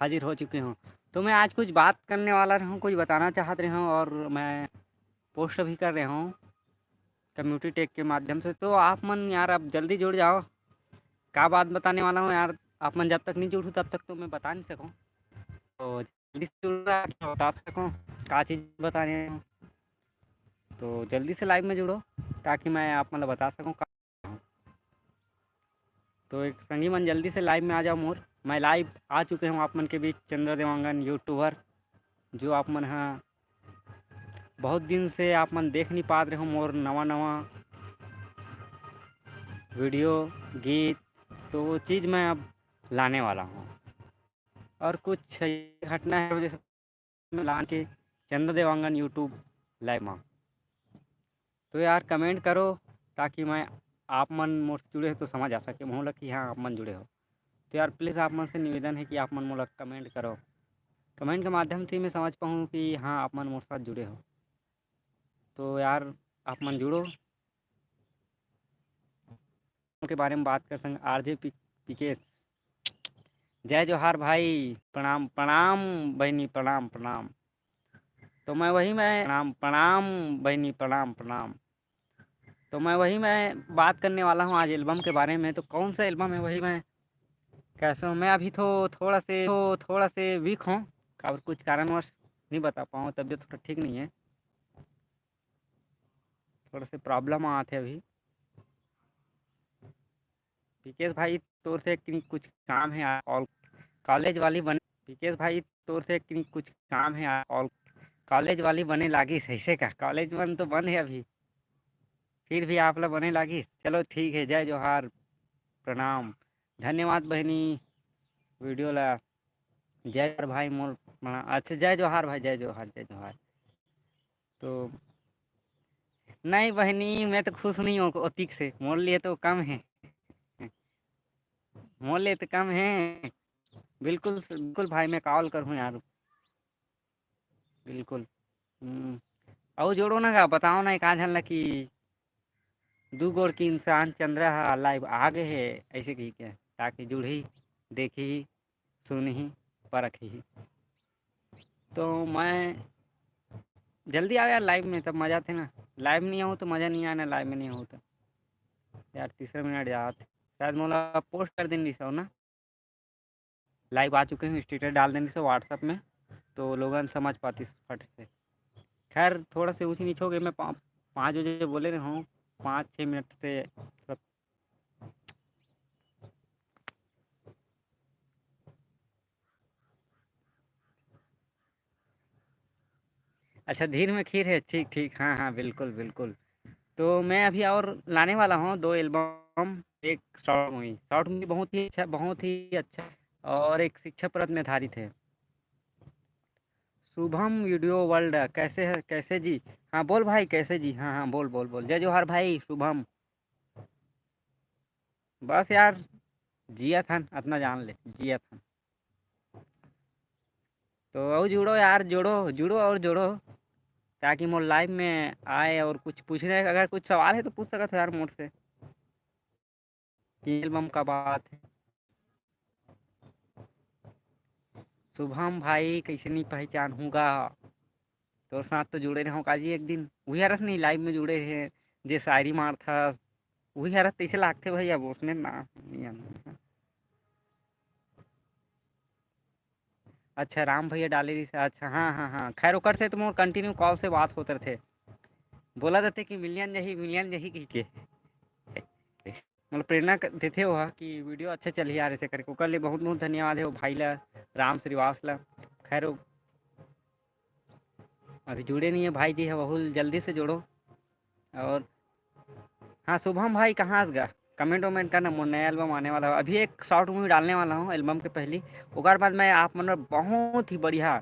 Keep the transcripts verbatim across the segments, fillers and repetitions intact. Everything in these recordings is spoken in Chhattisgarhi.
हाजिर हो चुके हूँ। तो मैं आज कुछ बात करने वाला रहूँ, कुछ बताना चाहत रहे हूँ और मैं पोस्ट भी कर रहे हूँ कम्युनिटी टैग के माध्यम से। तो आप मन यार अब जल्दी जुड़ जाओ, का बात बताने वाला हूँ यार, आप मन जब तक नहीं जुड़ू तब तक तो मैं बता नहीं सकूँ। तो जल्दी से जुड़ो, बता सकूँ का चीज़ बताने हूँ। तो जल्दी से लाइव में जुड़ो ताकि मैं आप मन ला बता सकूँ का। तो एक संगी मन जल्दी से लाइव में आ जाओ मोर। मैं लाइव आ चुके हूँ आप मन के बीच, चंद्र देवांगन यूट्यूबर, जो आप मन हा बहुत दिन से आप मन देख नहीं पात रहे हो मोर नवा नवा वीडियो, गीत, तो वो चीज़ मैं अब लाने वाला हूँ। और कुछ घटना है वजह से मैं लान के चंद्र देवांगन यूट्यूब लाइव में। तो यार कमेंट करो ताकि मैं आप मन मोर से जुड़े हो तो समझ आ सके मोला कि हाँ आप मन जुड़े हो। तो यार प्लीज़ आप मन से निवेदन है कि आप मन मोला कमेंट करो, कमेंट के माध्यम से मैं समझ पाऊँ कि हाँ आप मन मोर साथ जुड़े हो। तो यार आप मन जुड़ो। के बारे में बात कर संग आरजे पी-, पीकेश। जय जोहार भाई, प्रणाम, प्रणाम बहनी, प्रणाम, प्रणाम। तो मैं वही मैं, प्रणाम, प्रणाम बहनी, प्रणाम, प्रणाम। तो मैं वही मैं बात करने वाला हूँ आज एल्बम के बारे में। तो कौन सा एल्बम है वही मैं कैसे हूँ। मैं अभी तो थोड़ा से, तो थोड़ा से वीक हूँ, और कुछ कारणवश नहीं बता पाऊँ, तबीयत थोड़ा ठीक नहीं है, थोड़ा से प्रॉब्लम आते अभी। पीकेश भाई तोर से कि कुछ काम है यार, कॉल-, कॉलेज वाली बने, पीकेश भाई तोर से कि कुछ काम है यार, कॉल-, कॉलेज वाली बने लागिस ऐसे का? कॉलेज मन तो बंद है अभी, फिर भी आप ला बने लागिस। चलो ठीक है, जय जोहार, प्रणाम, धन्यवाद बहनी वीडियो ला। जय जोहार भाई मोर प्रणाम। अच्छा जय जोहार भाई, जय जोहार, जय जोहार। तो नहीं बहनी, मैं तो खुश नहीं हूँ ओतिक से, मोर लिए तो कम है। मोर लिए तो कम है। बिल्कुल बिल्कुल भाई, मैं कॉल करूँ यार, बिल्कुल। हम्म, अउ जोड़ो ना का, बताओ ना एक आध झन ला कि दू गोड़ के इंसान चंद्रा हा लाइव आ गए है ऐसे कही के, ताकि जुड़ही, देखही, सुनही, परखही। तो मैं जल्दी आओ यार लाइव में, तब मजा आथे ना। लाइव नहीं आऊँ तो मजा नहीं आना, लाइव में नहीं आऊँ तो। यार तीसरा मिनट जात, शायद मोला पोस्ट कर देन रिसव ना। लाइव आ चुके हूँ, स्टेटस डाल देने से WhatsApp में, तो लोगन समझ पाती फट से। खैर थोड़ा से ऊँची नीचे हो गए, मैं पा-, पाँच बजे बोले रहे हूँ, पाँच छः मिनट से सब। अच्छा धीर में खीर है, ठीक ठीक, हाँ हाँ बिल्कुल बिल्कुल। तो मैं अभी और लाने वाला हूँ दो एल्बम, एक शॉर्ट मूवी। शॉर्ट मूवी बहुत ही अच्छा, बहुत ही अच्छा, और एक शिक्षाप्रद में आधारित है। शुभम वीडियो वर्ल्ड कैसे है, कैसे जी? हाँ बोल भाई कैसे जी, हाँ हाँ बोल बोल बोल। जय जोहार भाई शुभम। बस यार जियत हन, अतना जान ले जियत हन। तो अउ जुड़ो यार, जुड़ो जुड़ो और जुड़ो, ताकि मोर लाइव में आए और कुछ पूछने, अगर कुछ सवाल है तो पूछ सकत हो यार मोर से। कि एल्बम का बात है। शुभम भाई कैसे नहीं पहचान हूँ गा, तोर साथ तो जुड़े रहूँ काजी एक दिन। वही हरस नहीं लाइव में जुड़े हैं, जे शायरी मारथस वही हरस, तैसे लागथे भाई। अब उसने ना नहीं आना। अच्छा राम भैया डाले रहिस, अच्छा हाँ हाँ हाँ। खैर ओकर से तो मोर कंटिन्यू कॉल से बात होत रथे, बोला देथे कि मिलियन जही मिलियन जही कहिके। मतलब प्रेरणा क-, देथे ओहा कि वीडियो अच्छा चलही यार ऐसे करके। ओकर लिए बहुत बहुत धन्यवाद है वो भाई ला, राम श्रीवास ला। खैर वो अभी जुड़े नहीं है भाई जी है, वहू जल्दी से जोड़ो। और हाँ शुभम भाई कहाँ से गा, कमेंट वमेंट करना, मोर नया एल्बम आने वाला है। अभी एक शॉर्ट मूवी डालने वाला हूँ एल्बम के पहली, ओकर बाद मैं आप मन बर बहुत ही बढ़िया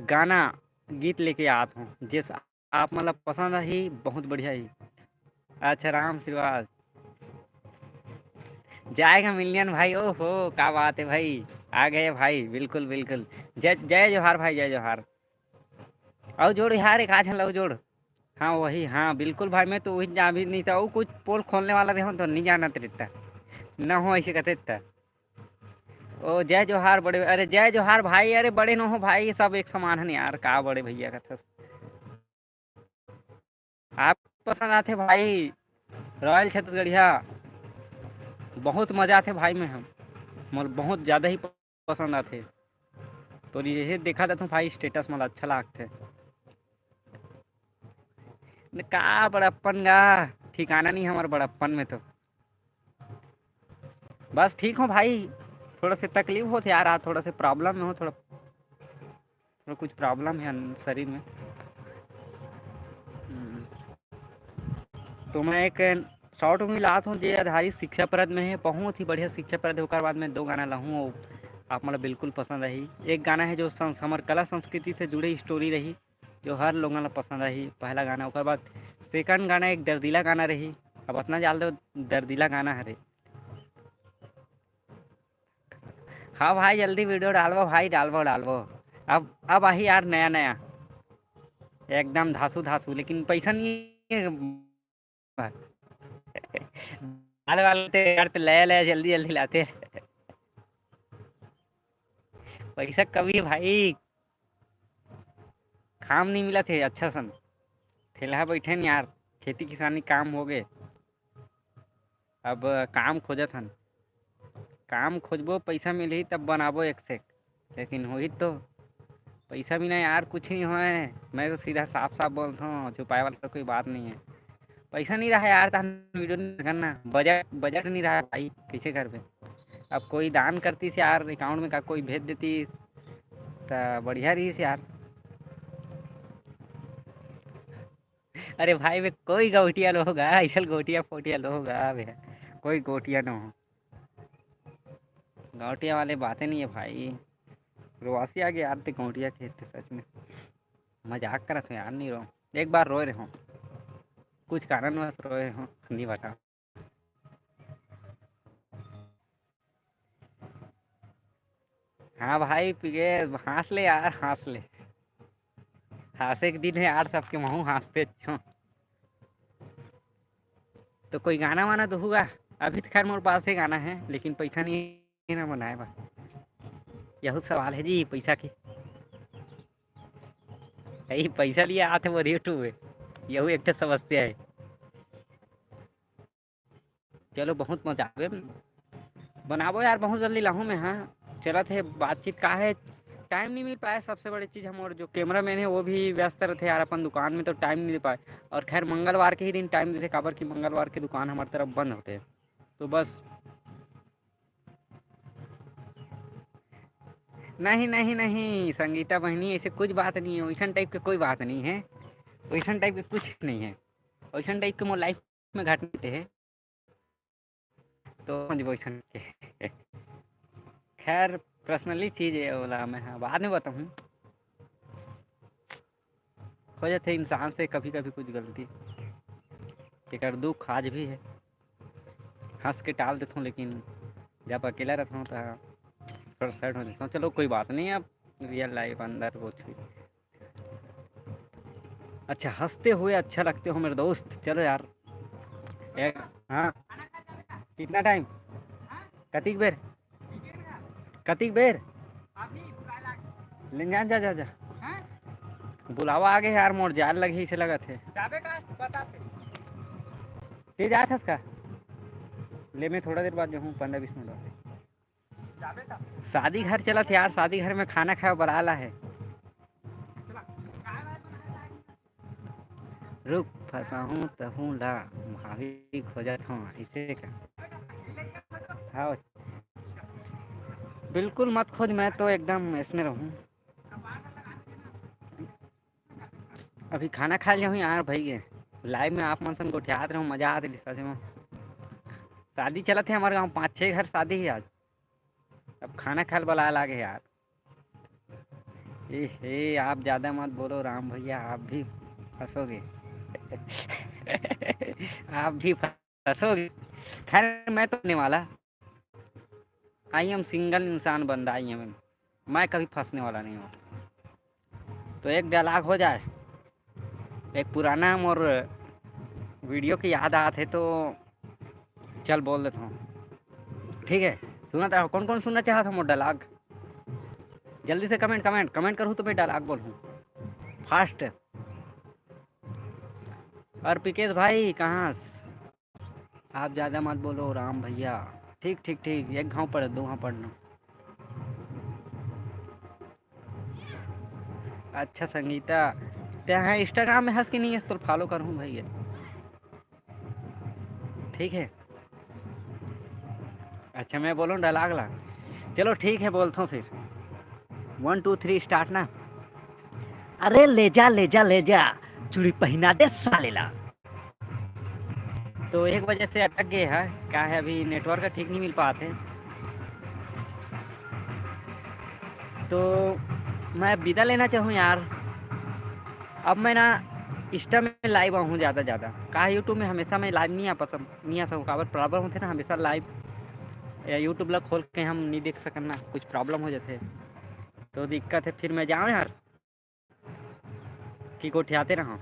गाना गीत लेके आत हूँ, जेस आप मन ला पसंद आही, बहुत बढ़िया ही। अच्छा राम श्रीवास जाएगा मिलियन भाई, ओहो का बात है भाई, आ गए भाई, बिल्कुल बिल्कुल। जय जय जोहार भाई, जय जोहार। अउ जोड़ यार, एक आध झन ला अउ जोड़। हाँ वही, हाँ बिल्कुल भाई, मैं तो वही जा भी नहीं था, वो कुछ पोल खोलने वाला रहे तो नहीं जानत रहता, न हो ऐसे कहते था। ओ, जय जोहार बड़े, अरे जय जोहार भाई, अरे बड़े नो हो भाई, सब एक समान हन यार, का बड़े भैया कथस। आप पसंद आथे भाई, रॉयल छत्तीसगढ़िया, बहुत मजा आथे भाई, मैं हम मोर बहुत ज़्यादा ही पसंद आथे। तो ये देखा जाता भाई, status मोला अच्छा लागथे। न का बड़प्पन गा, ठिकाना नहीं हमार बड़प्पन में तो। बस ठीक हो भाई, थोड़ा से तकलीफ होथे यार, आज थोड़ा से problem में हो, थोड़ा, थोड़ा कुछ problem है अन-, शरीर में। हम्म। तो मैं एक short movie लात हूँ, जे आधारित शिक्षाप्रद में है, बहुत ही बढ़िया शिक्षाप्रद है। ओकर बाद में दो गाना लाहूँ, वो आप मतलब बिल्कुल पसंद आही। एक गाना है जो संस-, हमर कला संस्कृति से जुड़े story रही, जो हर लोगन ला पसंद आही, पहला गाना। ओकर बाद second गाना एक दर्दीला गाना रही। अब अतना जान लो, दर्दीला गाना हरे। हाँ भाई, जल्दी video डालबो भाई, डालबो, डालबो। अब, अब आही यार नया, नया, एकदम धासु, धासु, लेकिन पैसा नहीं है। डाल वाले ते यार, तो ले, ले, जल्दी, जल्दी लाते। पैसा कभी भाई, काम नहीं मिला थे अच्छा सन, ठेलहा बैठे न यार, खेती किसानी काम हो गए, अब काम खोजत हन। काम खोजबो, पैसा मिलही तब बनाबो एक से एक, लेकिन होही तो पैसा बिना यार कुछ नहीं होए। मैं तो सीधा साफ साफ बोलता हूँ, छुपाए वाला तो कोई बात नहीं है। पैसा नहीं रहा यार, तहन video नहीं करना, budget, budget नहीं रहा भाई, कैसे करबे? अब कोई दान करतीस यार, account में का कोई भेज देतीस त बढ़िया रहीस यार। अरे भाई, मैं कोई गौटिया लोग आ, ऐसा गौटिया फोटिया लोग आ बे, कोई गौटिया न हो। गौटिया वाले बातें नहीं है भाई। रोवासी आ गया यार, ते गौटिया के ते सच में। मजाक करत हो यार, नहीं रो। एक बार रोए रहो, कुछ कारणवश रोए रहो, नहीं बताओ। हाँ भाई, पिगे, हँस ले यार, हँस ले। हँसे के दिन है यार, सबके महू हँसते हो। तो कोई गाना वाना तो होगा? अभी तो खैर मोर पास ही गाना है, लेकिन पैसा नहीं है ना बनाए बस। यहू सवाल है जी, पैसा के। यही पैसा लिए आते वो YouTube में, यहू एक ठो समस्या है। चलो, बहुत मजा आवे। बनाबो यार, बहुत जल्दी लाहूँ मैं। हाँ, चलत हे बातचीत, का है, time नहीं मिल पाए। सबसे बड़ी चीज़, हमर जो cameraman है, वो भी व्यस्त रहते यार अपन दुकान में, तो time नहीं दे पाए। और खैर, मंगलवार के ही दिन time देते, काबर कि मंगलवार के दुकान हमारे तरफ बंद होते हैं। तो बस, नहीं, नहीं, नहीं, संगीता बहनी, ऐसे कुछ बात नहीं है, वैसन type के कोई बात नहीं है, वैसन type के कुछ नहीं है, वैसन type के मोर life में घटना घटे हे, तो समझबो अइसन के। खैर, personally चीज है, ओला मैं, हाँ, बाद में बताहूँ। हो जाथे इंसान से कभी-कभी कुछ गलती, तेकर दुख आज भी है। हँस के टाल देथों, लेकिन जब अकेला रहथों, त थोड़ा sad हो जाथों। चलो, कोई बात नहीं, अब real life अंदर वो छुई। अच्छा, हँसते हुए अच्छा लगते हो मेरे दोस्त। चलो यार, एक, हाँ, कितना time? कतिक बेर? कतिक बेर? ले जा, जा, जा, जा। बुलावा आ गे यार, मोर जाल लगे, इसे लगत है। ते जात हस का? ले, मैं थोड़ा देर बाद जाहूँ, पंद्रह बीस मिनट बाद। शादी घर चलत हे यार, शादी घर में खाना खाए बर आला है। रुक, फंसाहूँ तहूँ ला, भाभी खोजत हूँ, ऐसे का? हाँ, बिल्कुल मत खोज, मैं तो एकदम इसमें रहूँ। अभी खाना खा लिया हूँ यार भाई, ये live में आप मन सन गोठियात रहूँ, मजा आत रही सच में। शादी चलत हे हमारे गाँव, पाँच छः घर शादी है आज। अब खाना खाए ला लागे यार। ए हे, आप ज़्यादा मत बोलो राम भैया, आप भी फंसोगे। आप भी फंसोगे। खैर, मैं तो नहीं वाला, I am single इंसान बंदा, I am, मैं कभी फंसने वाला नहीं हूँ। तो एक dialogue हो जाए, एक पुराना मोर video की याद आत है, तो चल बोल देता हूँ, ठीक है? सुनत रहो, कौन कौन सुनना चाहत हो मोर dialogue? जल्दी से comment, comment, comment करहू तो मैं dialogue बोलहूँ fast। और पिकेश भाई कहाँ? आप ज़्यादा मत बोलो राम भैया। ठीक, ठीक, ठीक, एक घाव पढ़, दो घाव पढ़ना। अच्छा संगीता, ते हाँ Instagram में हस कि नहीं हस, तो follow करहूँ भैया। ठीक है, अच्छा मैं बोलूँ dialogue ला। चलो ठीक है, बोलता हूँ फिर। One, two, three, start ना। अरे ले जा, ले जा, ले जा, चूड़ी पहना दे साले ला। तो एक वजह से अटक गए है, क्या है, अभी network ठीक नहीं मिल पाते। तो मैं विदा लेना चाहूँ यार। अब मैं ना Insta में live आहूँ ज़्यादा ज़्यादा, का YouTube में हमेशा मैं live नहीं आ पसंद, नहीं आ सकूँ, काबर problem होते ना, हमेशा live या YouTube ला खोल के हम नहीं देख सकन ना, कुछ problem हो जाते, तो दिक्कत है। फिर मैं जाऊँ यार कि गोठियाते रहो।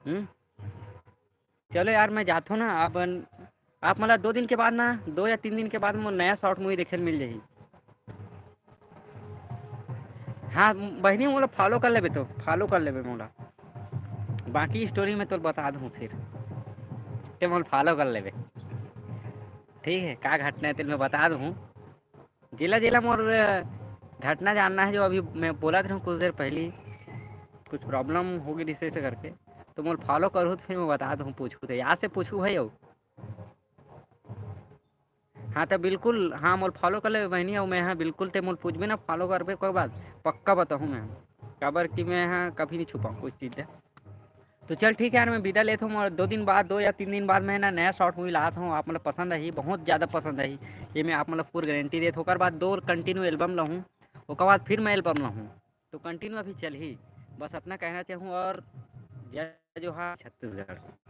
हम्म, चलो यार, मैं जाथो ना। अब आप मोला दो दिन के बाद ना, दो या तीन दिन के बाद मोर नया short movie देखे ल मिल जाही। हाँ बहिनी, मोला follow कर लेबे, तो follow कर लेबे मोला। बाकी story मैं तोला बता दूँ फिर, ते मोला follow कर लेबे। ठीक है, का घटना है तेला मैं बता दूँ। जेला जेला मोर घटना जानना है, जो अभी मैं बोलत रहूँ कुछ देर पहली, कुछ problem हो गई रिहिस ऐसे करके, तो मोला follow करहू तो फिर मैं बता दूँ, पूछहू तो याद से पूछहू भाई। अउ हाँ, तो बिल्कुल, हाँ, मोला follow कर लेबे बहिनी, अउ मैं, हाँ, बिल्कुल, ते मोला पूछबे ना, follow करबे, कोई बात, पक्का बताहूँ मैं, काबर कि मैं, हाँ, कभी नहीं छुपाऊँ कुछ चीज़ दे। तो चल ठीक है यार, मैं विदा लेत हूँ, और दो दिन बाद, दो या तीन दिन बाद मैं ना नया short movie लात हूँ, आप मतलब पसंद आही, बहुत ज़्यादा पसंद आही, ये मैं आप मतलब पूरी guarantee देत हूँ। ओकर बाद दो continue album लाहूँ, ओकर बाद फिर मैं album लाहूँ, तो continue अभी चलही। बस अतना कहना चाहूँ, और जय जोहार छत्तीसगढ़।